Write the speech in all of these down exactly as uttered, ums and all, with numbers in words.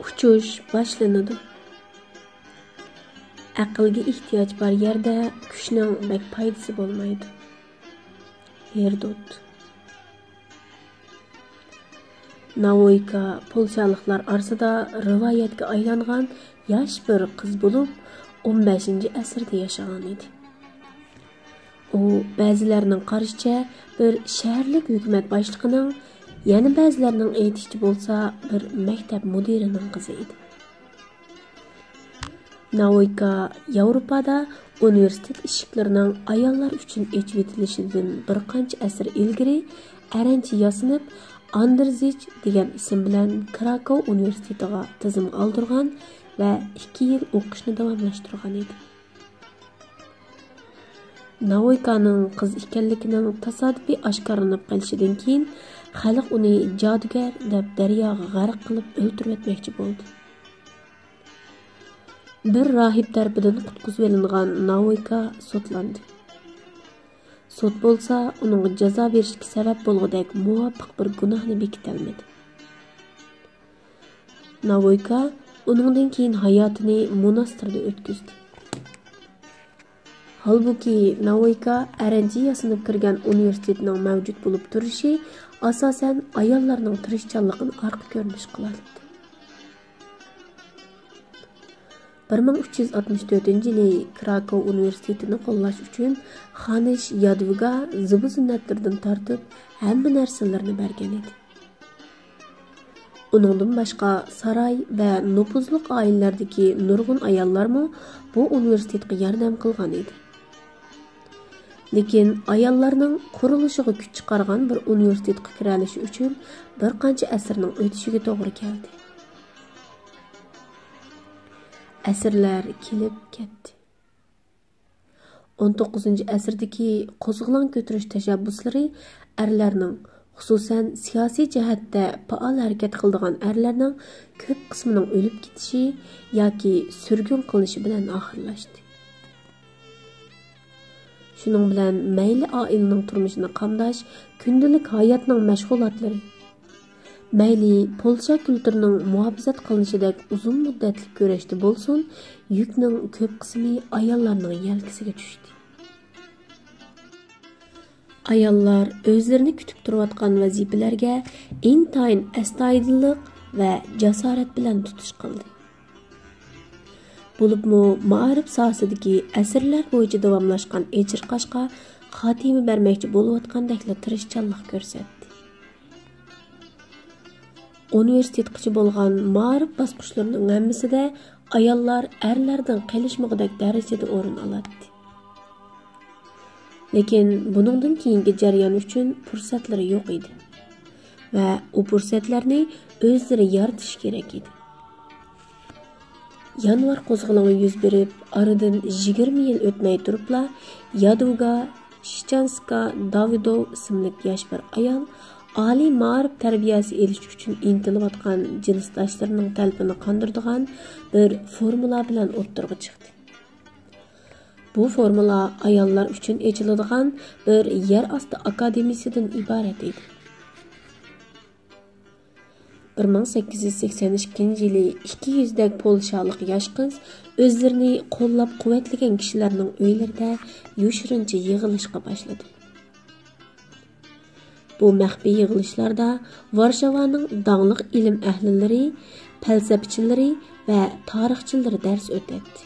ئۇچۇش باشلىنىدۇ. ئەقىلگە ئېھتىياج بار يەردە كۈچنىڭ بەك پايدىسى بولمايدۇ. ھېردوت. ناۋويكا پولشالىقلار ئارىسىدا رىۋايەتكە ئايلانغان ياش بىر قىز بولۇپ، ئون بەشىنچى ئەسىردە ياشىغان ئىدى. ئۇ بەزىلەرنىڭ قارىشىچە بىر شەھەرلىك ھۆكۈمەت باشلىقىنىڭ، يەنە بەزىلەرنىڭ ئېيتىشىچە بولسا بىر مەكتەپ مۇدىرىنىڭ قىزى ئىدى. ناۋويكا ياۋروپادا ئۇنىۋېرسىتېت ئىشىكلىرىنىڭ ئاياللار ئۈچۈن ئېچىۋېتىلىشىدىن بىر قانچە ئەسىر ئىلگىرى ئەرەنچە ياسىنىپ، ئاندېرزىچ دېگەن ئىسىم بىلەن كراكوۋ ئۇنىۋېرسىتېتىغا تىزىمغا ئالدۇرغان ۋە ئىككى يىل ئوقۇشنى داۋاملاشتۇرغان ئىدى. ناۋويكانىڭ قىز ئىكەنلىكىنىڭ تاسادىپىي ئاشكارىلىنىپ قېلىشىدىن كېيىن، خەلق ئۇنى جادۇگەر دەپ دەرياغا غەرق قىلىپ ئۆلتۈرۈۋەتمەكچى بولدى. بىر راھىب تەرىپىدىن قۇتقۇزۇۋېلىنغان ناۋويكا سوتلاندى. سوت بولسا ئۇنىڭغا جازا بېرىشكە سەۋەب بولغۇدەك مۇۋاپىق بىر گۇناھنى بېكىتەلمىدى. ناۋويكا ئۇنىڭدىن كېيىن ھاياتىنى موناستىردا ئۆتكۈزدى. ھالبۇكى، ناۋويكا ئەرەنچە ياسىنىپ كىرگەن ئۇنىۋېرسىتېتنىڭ مەۋجۇت بولۇپ تۇرۇشى، ئاساسەن، ئاياللارنىڭ تىرىشچانلىقىنى ئارقا كۆرۈنۈش قىلالىدى. بىر مىڭ ئۈچ يۈز ئاتمىش تۆتىنچى يىلى كراكوۋ ئۇنىۋېرسىتېتىنى قوللاش ئۈچۈن خانىش يادۋىگا زىبۇ-زىننەتلىرىدىن تارتىپ ھەممە نەرسىلىرىنى بەرگەن ئىدى. ئۇنىڭدىن باشقا، ساراي ۋە نوپۇزلۇق ئائىلىلەردىكى نۇرغۇن ئاياللارمۇ بۇ ئۇنىۋېرسىتېتقا ياردەم قىلغان ئىدى. لېكىن ئاياللارنىڭ قۇرۇلۇشىغا كۈچ چىقارغان بىر ئۇنىۋېرسىتېتقا كىرەلىشى ئۈچۈن بىر قانچە ئەسىرنىڭ ئۆتۈشىگە توغرا كەلدى. ئەسىرلەر كېلىپ كەتتى. ئون توققۇزىنچى ئەسىردىكى قوزغىلاڭ كۆتۈرۈش تەشەببۇسلىرى ئەرلەرنىڭ، خۇسۇسەن، سىياسىي جەھەتتە پائال ھەرىكەت قىلىدىغان ئەرلەرنىڭ كۆپ قىسمىنىڭ ئۆلۈپ كېتىشى ياكى سۈرگۈن قىلىنىشى بىلەن ئاخىرلاشتى. شۇنىڭ بىلەن مەيلى ئائىلىنىڭ تۇرمۇشىنى قامداش، كۈندىلىك ھاياتنىڭ مەشغۇلاتلىرى، مەيلى پولشا كۈلتۈرىنىڭ مۇھاپىزەت قىلىنىشىدەك ئۇزۇن مۇددەتلىك كۈرەشتە بولسۇن، يۈكنىڭ كۆپ قىسمى ئاياللارنىڭ يەلكىسىگە چۈشتى. ئاياللار ئۆزلىرىنى كۈتۈپ تۇرۇۋاتقان ۋەزىپىلەرگە ئىنتايىن ئەستايىدىللىق ۋە جاسارەت بىلەن تۇتۇش قىلدى. بولۇپمۇ مائارىپ ساھەسىدىكى ئەسىرلەر بويىچە داۋاملاشقان ئېچىرقاشقا خاتىمە بەرمەكچى بولۇۋاتقاندەكلا تىرىشچانلىق كۆرسەتتى. ئۇنىۋېرسىتېتقىچە بولغان مائارىپ باسقۇچلىرىنىڭ ھەممىسىدە ئاياللار ئەرلەردىن قېلىشمىغۇدەك دەرىجىدە ئورۇن ئالاتتى. لېكىن بۇنىڭدىن كېيىنكى جەريان ئۈچۈن پۇرسەتلىرى يوق ئىدى ۋە ئۇ پۇرسەتلەرنى ئۆزلىرى يارىتىشى كېرەك ئىدى. يانۋار قوزغىلىڭى يۈز بېرىپ، ئارىدىن يىگىرمە يىل ئۆتمەي تۇرۇپلا، يادۋىگا شىچانسكا داۋىدوۋ ئىسىملىك ياش بىر ئايال ئالىي مائارىپ تەربىيەسى ئېلىش ئۈچۈن ئىنتىلىۋاتقان جىنسداشلىرىنىڭ تەلىپىنى قاندۇرىدىغان بىر فورمۇلا بىلەن ئوتتۇرىغا چىقتى. بۇ فورمۇلا ئاياللار ئۈچۈن ئېچىلىدىغان بىر يەر ئاستى ئاكادېمىيىسىدىن ئىبارەت ئىدى. بىر مىڭ سەككىز يۈز سەكسەن ئىككىنچى يىلى ئىككى يۈزدەك پولشالىق ياش قىز ئۆزلىرىنى قوللاپ قۇۋۋەتلىگەن كىشىلەرنىڭ ئۆيلىرىدە يوشۇرۇنچە يىغىلىشقا باشلىدى. بۇ مەخپىي يىغىلىشلاردا ۋارشاۋانىڭ داڭلىق ئىلىم ئەھلىلىرى، پەلسەپىچىلىرى ۋە تارىخچىلىرى دەرس ئۆتەتتى.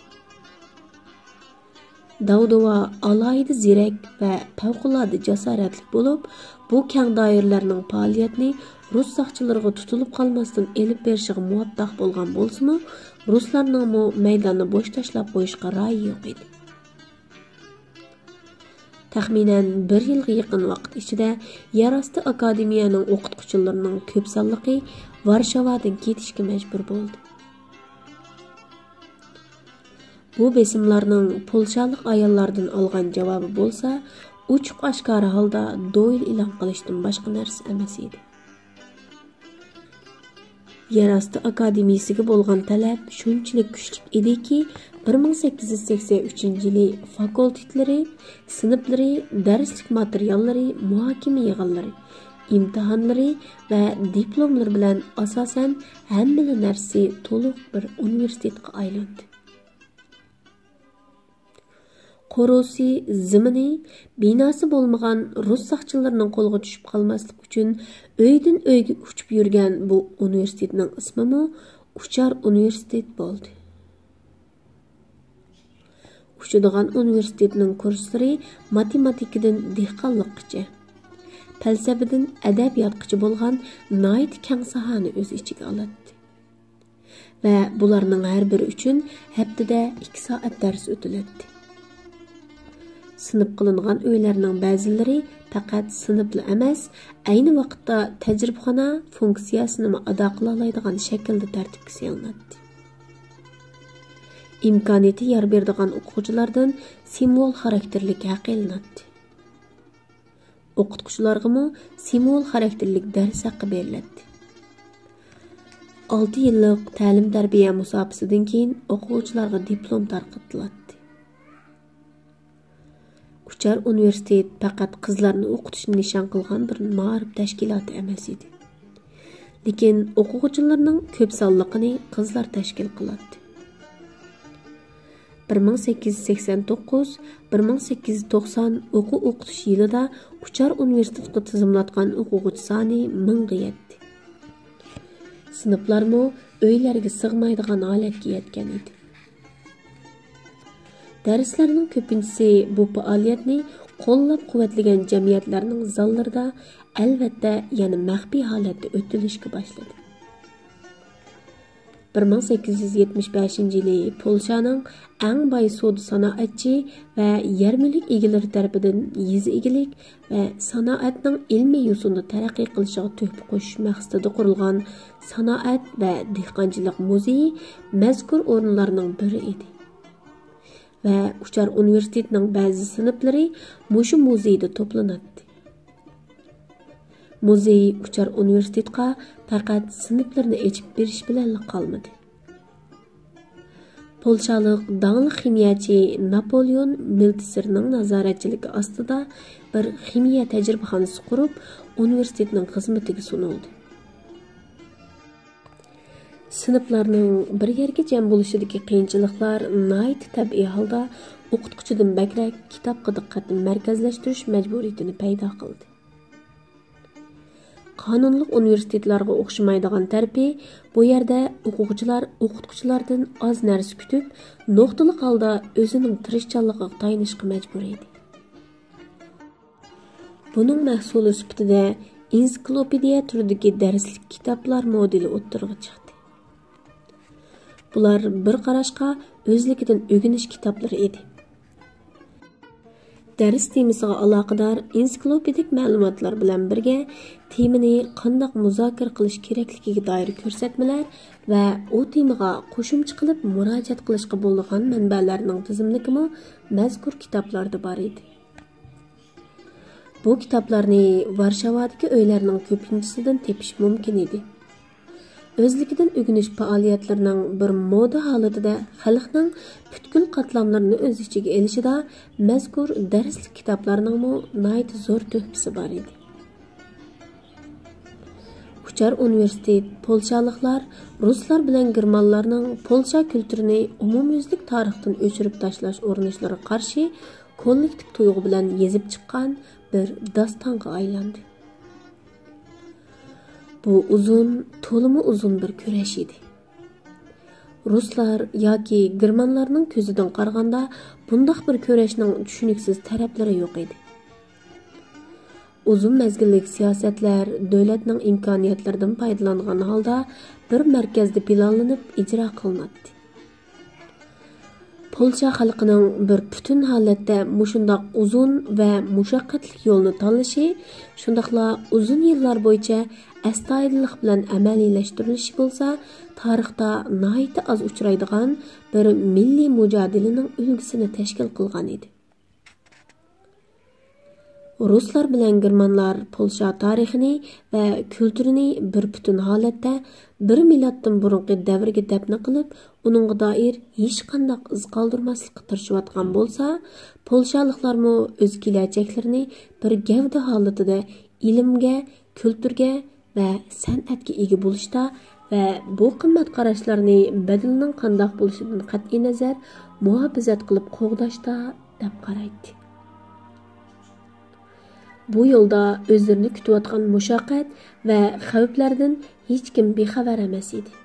داۋدوۋا ئالاھىدە زېرەك ۋە پەۋقۇلئاددە جاسارەتلىك بولۇپ، بۇ كەڭ دائىرىلەرنىڭ پائالىيەتنى رۇس ساقچىلىرىغا تۇتۇلۇپ قالماستىن ئېلىپ بېرىشىغا مۇۋەپپەق بولغان بولسىمۇ، رۇسلارنىڭمۇ مەيداننى بوش تاشلاپ قويۇشقا رايى يوق ئىدى. تەخمىنەن بىر يىلغا يېقىن ۋاقىت ئىچىدە يەر ئاستى ئاكادېمىيەنىڭ ئوقۇتقۇچىلىرىنىڭ كۆپ سانلىقى ۋارشاۋادىن كېتىشكە مەجبۇر بولدى. بۇ بېسىملارنىڭ پولشالىق ئاياللاردىن ئالغان جاۋابى بولسا، ئوچۇق-ئاشكارا ھالدا دويل ئېلان قىلىشتىن باشقا نەرسە ئەمەس ئىدى. يەر ئاستى ئاكادېمىيىسىگە بولغان تەلەپ شۇنچىلىك كۈچلۈك ئىدىكى، بىر مىڭ سەككىز يۈز سەكسەن ئۈچىنچى يىلى فاكۇلتېتلىرى، سىنىپلىرى، دەرسلىك ماتېرىياللىرى، مۇھاكىمە يىغىنلىرى، ئىمتىھانلىرى ۋە دىپلوملىرى بىلەن ئاساسەن ھەممىلا نەرسىسى تولۇق بىر ئۇنىۋېرسىتېتقا ئايلاندى. قورۇسى زېمىنى بىناسى بولمىغان رۇس ساقچىلىرىنىڭ قولىغا چۈشۈپ قالماسلىق ئۈچۈن ئۆيدىن ئۆيگە ئۇچۇپ يۈرگەن بۇ ئۇنىۋېرسىتېتنىڭ ئىسمىمۇ ئۇچار ئۇنىۋېرسىتېت بولدى. ئۇچىدىغان ئۇنىۋېرسىتېتنىڭ كۇرسلىرى ماتېماتىكىدىن دېھقانلىققىچە، پەلسەپىدىن ئەدەبىياتقىچە بولغان ناھايىتى كەڭ ساھەنى ئۆز ئىچىگە ئالاتتى. ۋە بۇلارنىڭ ھەر بىرى ئۈچۈن ھەپتىدە ئىككى سائەت دەرس ئۆتۈلەتتى. سىنىپ قىلىنغان ئۆيلەرنىڭ بەزىلىرى پەقەت سىنىپلا ئەمەس، ئەينى ۋاقىتتا تەجرىبىخانا فۇنكسىيەسىنىمۇ ئادا قىلالايدىغان شەكىلدە تەرتىپكە سېلىناتتى. ئىمكانىيىتى يار بېرىدىغان ئوقۇغۇچىلاردىن سىمۋول خاراكتېرلىك ھەق ئېلىناتتى. ئوقۇتقۇچىلارغىمۇ سىمۋول خاراكتېرلىك دەرس ھەققى بېرىلەتتى. ئالتە يىللىق تەلىم-تەربىيە مۇساپىسىدىن كېيىن ئوقۇغۇچىلارغا دىپلوم تارقىتىلاتتى. ئۇچار ئۇنىۋېرسىتېت پەقەت قىزلارنى ئوقۇتۇشنى نىشان قىلغان بىر مائارىپ تەشكىلاتى ئەمەس ئىدى. لېكىن ئوقۇغۇچىلىرىنىڭ كۆپ سانلىقىنى قىزلار تەشكىل قىلاتتى. بىر مىڭ سەككىز يۈز سەكسەن توققۇز، بىر مىڭ سەككىز يۈز توقسان ئوقۇ ئوقۇتۇش يىلىدا ئۇچار ئۇنىۋېرسىتېتقا تىزىملاتقان ئوقۇغۇچى سانى مىڭغا يەتتى. سىنىپلارمۇ ئۆيلەرگە سىغمايدىغان ھالەتكە يەتكەن ئىدى. دەرسلەرنىڭ كۆپىنچىسى بۇ پائالىيەتنى قوللاپ-قۇۋۋەتلىگەن جەمئىيەتلەرنىڭ زاللىرىدا، ئەلۋەتتە، يەنە مەخپىي ھالەتتە ئۆتۈلۈشكە باشلىدى. بىر مىڭ سەككىز يۈز يەتمىش بەشىنچى يىلى پولشانىڭ ئەڭ باي سودا سانائەتچى ۋە يەر مۈلۈك ئىگىلىرى تەرىپىدىن يېزا ئىگىلىك ۋە سانائەتنىڭ ئىلمىي يوسۇندا تەرەققىي قىلىشىغا تۆھپە قوشۇش مەقسىتىدە قۇرۇلغان سانائەت ۋە دېھقانچىلىق مۇزېيى مەزكۇر ئورۇنلارنىڭ بىرى ئىدى. ۋە ئۇچار ئۇنىۋېرسىتېتىنىڭ بەزى سىنىپلىرى مۇشۇ مۇزېيدا توپلىناتتى. مۇزېي ئۇچار ئۇنىۋېرسىتېتقا پەقەت سىنىپلىرىنى ئېچىپ بېرىش بىلەنلا قالمىدى. پولشالىق داڭلىق خىمىيەچى ناپولېئون مېلتسېرنىڭ نازارەتچىلىكى ئاستىدا بىر خىمىيە تەجرىبىخانىسى قۇرۇپ، ئۇنىۋېرسىتېتنىڭ خىزمىتىگە سۇنۇلدى. سىنىپلارنىڭ بىر يەرگە جەم بولۇشىدىكى قىيىنچىلىقلار ناھايىتى تەبىئىي ھالدا ئوقۇتقۇچىدىن بەكرەك كىتابقا دىققەتنى مەركەزلەشتۈرۈش مەجبۇرىيىتىنى پەيدا قىلدى. قانۇنلۇق ئۇنىۋېرسىتېتلارغا ئوخشىمايدىغان تەرىپى، بۇ يەردە ئوقۇغۇچىلار ئوقۇتقۇچىلاردىن ئاز نەرسە كۈتۈپ، نۇقتىلىق ھالدا ئۆزىنىڭ تىرىشچانلىقىغا تايىنىشقا مەجبۇر ئىدى. بۇنىڭ مەھسۇلى سۈپىتىدە ئېنسىكلوپېدىيە تۈرىدىكى دەرسلىك كىتابلار مودېلى ئوتتۇرىغا چىقتى. بۇلار بىر قاراشقا ئۆزلۈكىدىن ئۆگىنىش كىتابلىرى ئىدى. دەرس تېمىسىغا ئالاقىدار ئېنسىكلوپېدىك مەلۇماتلار بىلەن بىرگە، تېمىنى قانداق مۇزاكىرە قىلىش كېرەكلىكىگە دائىر كۆرسەتمىلەر ۋە ئۇ تېمىغا قوشۇمچە قىلىپ مۇراجىئەت قىلىشقا بولىدىغان مەنبەلەرنىڭ تىزىملىكىمۇ مەزكۇر كىتابلاردا بار ئىدى. بۇ كىتابلارنى ۋارشاۋادىكى ئۆيلەرنىڭ كۆپىنچىسىدىن تېپىش مۇمكىن ئىدى. ئۆزلۈكىدىن ئۆگىنىش پائالىيەتلىرىنىڭ بىر مودا ھالىتىدە خەلقنىڭ پۈتكۈل قاتلاملىرىنى ئۆز ئىچىگە ئېلىشىدا مەزكۇر دەرسلىك كىتابلارنىڭمۇ ناھايىتى زور تۆھپىسى بار ئىدى. ئۇچار ئۇنىۋېرسىتېت پولشالىقلار، رۇسلار بىلەن گېرمانلارنىڭ پولشا كۈلتۈرىنى ئومۇميۈزلۈك تارىختىن ئۆچۈرۈپ تاشلاش ئۇرۇنۇشلىرىغا قارشى كوللېكتىپ تۇيغۇ بىلەن يېزىپ چىققان بىر داستانغا ئايلاندى. بۇ ئۇزۇن، تولىمۇ ئۇزۇن بىر كۈرەش ئىدى. رۇسلار ياكى گېرمانلارنىڭ كۆزىدىن قارىغاندا، بۇنداق بىر كۈرەشنىڭ چۈشىنىكسىز تەرەپلىرى يوق ئىدى. ئۇزۇن مەزگىللىك سىياسەتلەر دۆلەتنىڭ ئىمكانىيەتلىرىدىن پايدىلانغان ھالدا بىر مەركەزدە پىلانلىنىپ ئىجرا قىلىناتتى. پولشا خەلقىنىڭ بىر پۈتۈن ھالەتتە مۇشۇنداق ئۇزۇن ۋە مۇشەققەتلىك يولنى تاللىشى، شۇنداقلا ئۇزۇن يىللار بويىچە ئەستايىدىللىق بىلەن ئەمەلىيلەشتۈرۈلۈشى بولسا، تارىختا ناھايىتى ئاز ئۇچرايدىغان بىر مىللىي مۇجادىلىنىڭ ئۈلگىسىنى تەشكىل قىلغان ئىدى. رۇسلار بىلەن گېرمانلار پولشا تارىخىنى ۋە كۈلتۈرىنى بىر پۈتۈن ھالەتتە بىر مىلادتىن بۇرۇنقى دەۋرگە دەپنە قىلىپ، ئۇنىڭغا دائىر ھېچقانداق ئىز قالدۇرماسلىققا تىرىشىۋاتقان بولسا، پولشالىقلارمۇ ئۆز كېلەچەكلىرىنى بىر گەۋدە ھالىتىدە ئىلىمگە، كۈلتۈرگە ۋە سەنئەتكە ئىگە بولۇشتا ۋە بۇ قىممەت قاراشلارنى بەدىلىنىڭ قانداق بولۇشىدىن قەتئىينەزەر مۇھاپىزەت قىلىپ قوغداشتا، دەپ قارايتتى. بۇ يولدا ئۆزلىرىنى كۈتۈۋاتقان مۇشەققەت ۋە خەۋپلەردىن ھېچكىم بىخەۋەر ئەمەس ئىدى.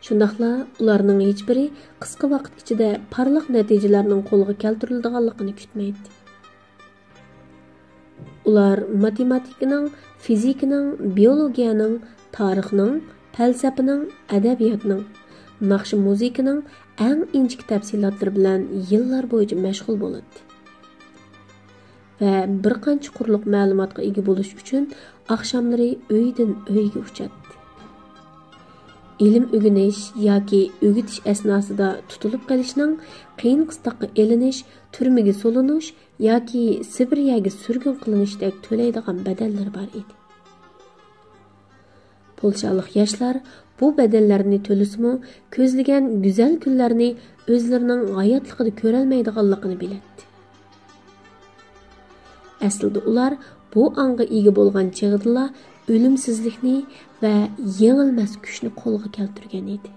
شۇنداقلا ئۇلارنىڭ ھېچبىرى قىسقا ۋاقىت ئىچىدە پارلاق نەتىجىلەرنىڭ قولغا كەلتۈرۈلىدىغانلىقىنى كۈتمەيتتى. ئۇلار ماتېماتىكىنىڭ، فىزىكىنىڭ، بىيولوگىيەنىڭ، تارىخنىڭ، پەلسەپىنىڭ، ئەدەبىياتنىڭ، ناخشا مۇزىكىنىڭ ئەڭ ئىنچىكە تەپسىلاتلىرى بىلەن يىللار بويىچە مەشغۇل بولاتتى ۋە بىر قانچە قۇرلۇق مەلۇماتقا ئىگە بولۇش ئۈچۈن ئاخشاملىرى ئۆيدىن ئۆيگە ئۇچاتتى. ئىلىم ئۆگىنىش ياكى ئۆگىتىش ئەسناسىدا تۇتۇلۇپ قېلىشنىڭ، قىيىن قىستاققا ئېلىنىش، تۈرمىگە سولىنىش ياكى سىبىرىيەگە سۈرگۈن قىلىنىشتەك تۆلەيدىغان بەدەللىرى بار ئىدى. پولشالىق ياشلار بۇ بەدەللەرنى تۆلىسىمۇ، كۆزلىگەن گۈزەل كۈنلەرنى ئۆزلىرىنىڭ ھاياتلىقىدا كۆرەلمەيدىغانلىقىنى بىلەتتى. ئەسلىدە ئۇلار بۇ ئاڭغا ئىگە بولغان چېغىدىلا ئۆلۈمسىزلىكنى ۋە يېڭىلمەس كۈچنى قولغا كەلتۈرگەن ئىدى.